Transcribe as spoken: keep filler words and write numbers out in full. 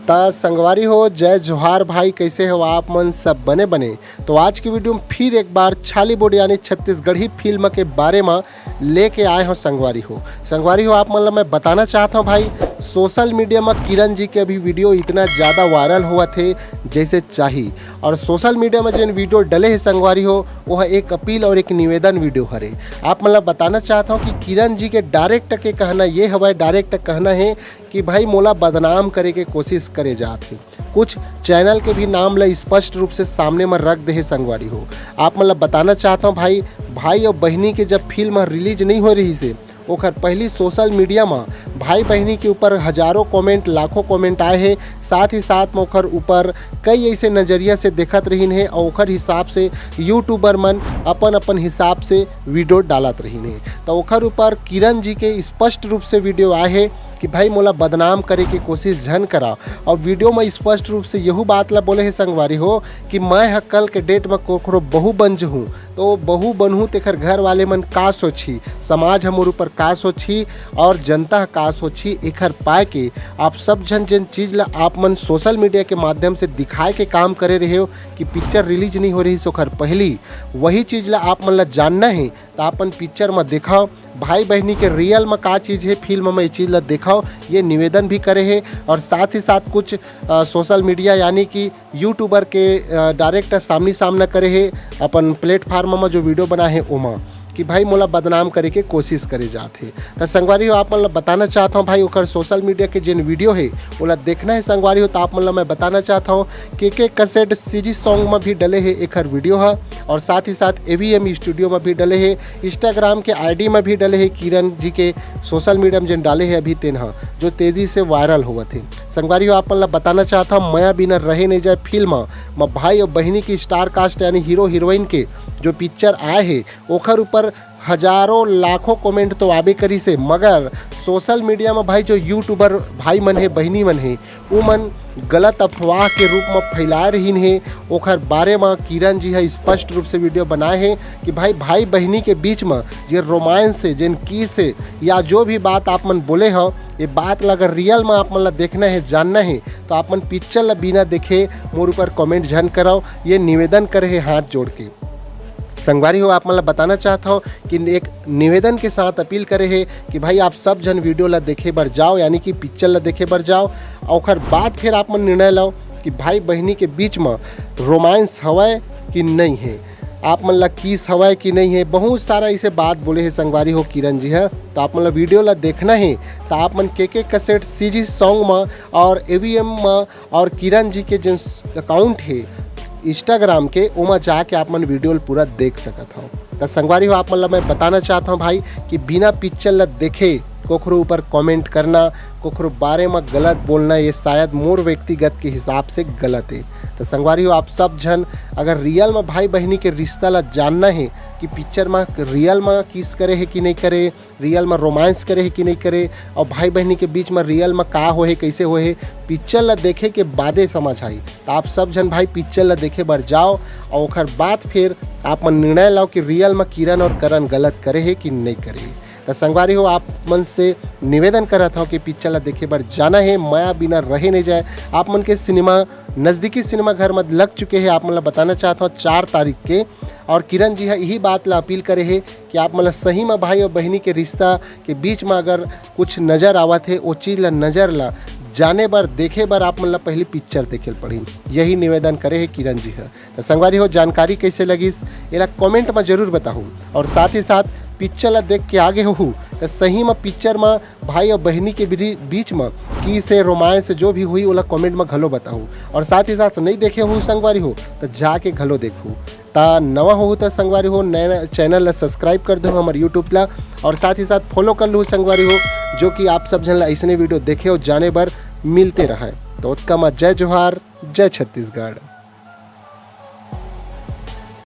त संगवारी हो, जय जोहार भाई, कैसे हो आप मन? सब बने बने। तो आज की वीडियो में फिर एक बार छॉलीवुड यानी छत्तीसगढ़ी फिल्म के बारे में लेके आए हो संगवारी हो। संगवारी हो, आप मन ला मैं बताना चाहत हूँ भाई, सोशल मीडिया में किरण जी के अभी वीडियो इतना ज़्यादा वायरल होवत हे जैसे चाही। और सोशल मीडिया में जेन वीडियो डले हे संगवारी हो, वो ह एक अपील और एक निवेदन वीडियो हरे। आप मन ला बताना चाहत हूँ कि किरण जी के डायरेक्ट के कहना ये हवय, डायरेक्ट कहना है कि भाई मोला बदनाम करे के कोशिश करे जात हे। कुछ चैनल के भी नाम ला स्पष्ट रूप से सामने में रख दे हे संगवारी हो। आप मन ला बताना चाहत हूँ भाई, भाई और बहिनी के जब फिल्म रिलीज नहीं हो रही से, ओखर पहली सोशल मीडिया में भाई बहिनी के ऊपर हजारों कमेंट, लाखों कमेंट आए हे। साथ ही साथ में ओखर ऊपर कई ऐसे नज़रिया से देखत रहिन हे और ओखर हिसाब से यूट्यूबर मन अपन अपन हिसाब से वीडियो डालत रहिन हे। तो ओखर ऊपर किरण जी के स्पष्ट रूप से वीडियो आए हे कि भाई मोला बदनाम करे के कोशिश झन करा। और वीडियो में स्पष्ट रूप से यहू बात ला बोले हे संगवारी हो कि मैं ह कल के डेट में कोखरो बहू बन जहूँ, तो बहू बनहूँ तेखर घर वाले मन का सोचही, समाज ह मोर ऊपर का सोचही और जनता ह का सोचही। एखर पाए के आप सब झन जेन चीज़ ला आप मन सोशल मीडिया के माध्यम से दिखाए के काम करे रहे हो कि पिक्चर रिलीज नहीं हो रही ओखर पहली, वही चीज़ ला आप मन ला जानना है तो अपन पिक्चर में देखाओ। भाई बहिनी के रियल में का चीज़ है फिल्म में, ये चीज़ ला देखाओ, ये निवेदन भी करे है। और साथ ही साथ कुछ अ, सोशल मीडिया यानी कि यूट्यूबर के अ, डायरेक्ट सामने सामना करे है अपन प्लेटफॉर्म में जो वीडियो बना है ओमा कि भाई मोला बदनाम करे के कोशिश करे जात है। तो संगवारी हो, आप मन ला बताना चाहता हूँ भाई, ओकर सोशल मीडिया के जेन वीडियो है ओला देखना है संगवारी हो, तो आप मन ला मैं बताना चाहता हूँ के के कैसेट सीजी सॉन्ग में भी डले है एखर वीडियो है। और साथ ही साथ एवीएम स्टूडियो में भी डले है, इंस्टाग्राम के आईडी में भी डले है, किरण जी के सोशल मीडिया में जेन डाले है अभी तेन ह, जो तेजी से वायरल होवत है। संगवारी हो, आप मन ला बताना चाहत हूँ, मया बिना रहे नहीं जाए फिल्म म भाई और बहिनी की स्टार कास्ट यानी हीरो हीरोइन के जो पिक्चर आए है ओखर ऊपर हजारों लाखों कमेंट तो आबे करिस हे, मगर सोशल मीडिया में भाई जो यूट्यूबर भाई मन हे, बहिनी मन हे, उमन गलत अफवाह के रूप में फैलाए रहिन हे। ओखर बारे में किरण जी ह स्पष्ट रूप से वीडियो बनाए हे कि भाई, भाई बहिनी के बीच में जे रोमांस हे, जेन किस हे, या जो भी बात आप मन बोले हो, ये बात ला अगर रियल में आप मन ला देखना है, जानना है, तो आप मन पिक्चर ला बिना देखे मोर ऊपर कमेंट झन कराओ, ये निवेदन करे हे हाथ जोड़ के। संगवारी हो, आप मन ला बताना चाहत हूँ कि एक निवेदन के साथ अपील करे हे कि भाई आप सब झन वीडियो ला देखे बर जाओ, यानी कि पिक्चर ला देखे बर जाओ, और ओखर बाद फिर आप मन निर्णय लाओ कि भाई बहिनी के बीच में रोमांस हवय कि नहीं है, आप मन ला किस हवय कि नहीं है। बहुत सारा इसे बात बोले हे संगवारी हो किरण जी ह, तो आप मन ला वीडियो ला देखना है तो आप मन के के कैसेट सीजी सॉन्ग में और एवीएम में और किरण जी के जेन अकाउंट हे इंस्टाग्राम के, ओमा जाके आप मन वीडियो ल पूरा देख सकत हव। त संगवारी हो, आप मन ल मैं बताना चाहत हव भाई कि बिना पिक्चर ल देखे कोखरो ऊपर कमेंट करना, कोखरो बारे म गलत बोलना, ये शायद मोर व्यक्तिगत के हिसाब से गलत हे। त संगवारी हो, आप सब झन अगर रियल म भाई बहिनी के रिश्ता ल जानना हे कि पिक्चर म रियल म किस करे हे कि नहीं करे, रियल म रोमांस करे हे कि नहीं करे, और भाई बहिनी के बीच म रियल म का होहे, कैसे होहे, पिक्चर ल देखे के बादे समझ आई। त आप सब झन भाई पिक्चर ल देखे बर जाओ और ओखर बाद फिर आप मन निर्णय लाओ कि रियल म किरण और करण गलत करे हे कि नहीं करे। त संगवारी हो, आप मन से निवेदन करत हव कि पिक्चर ल देखे बर जाना हे, मया बिना रहे नहीं जाए। आप मन के सिनेमा, नज़दीकी सिनेमा घर म लग चुके हे, आप मन ल बताना चाहत हव चार तारीख के। और किरण जी ह यही बात ल अपील करे हे कि आप मन ल सही म भाई और बहिनी के रिश्ता के बीच म अगर कुछ नज़र आवत हे, ओ चीज़ ल नज़र ल जाने बर, देखे बर आप मन ल पहली पिक्चर देखे ल पड़ही। यही निवेदन करे हे किरण जी ह। त संगवारी हो, जानकारी कैसे लगिस, एला कमेंट म जरूर बताहू। और साथ ही साथ पिक्चर ल देख के आगे होहू, त सही म पिक्चर म भाई और बहिनी के बीरी-, बीच म किस हे, रोमांस जो भी होही, ओला कमेंट म घलो बताहू। और साथ ही साथ नहीं देखे हो संगवारी हो, त जाके घलो देखहू। त नवा होहू त संगवारी हो, नया चैनल ला सब्सक्राइब कर दो हमर यूट्यूब ला, और साथ ही साथ फॉलो कर लू संगवारी हो, जो कि आप सब झन ला ऐसने वीडियो देखे और जाने बर मिलते रहे। तो ओतका म जय जोहार, जय छत्तीसगढ़।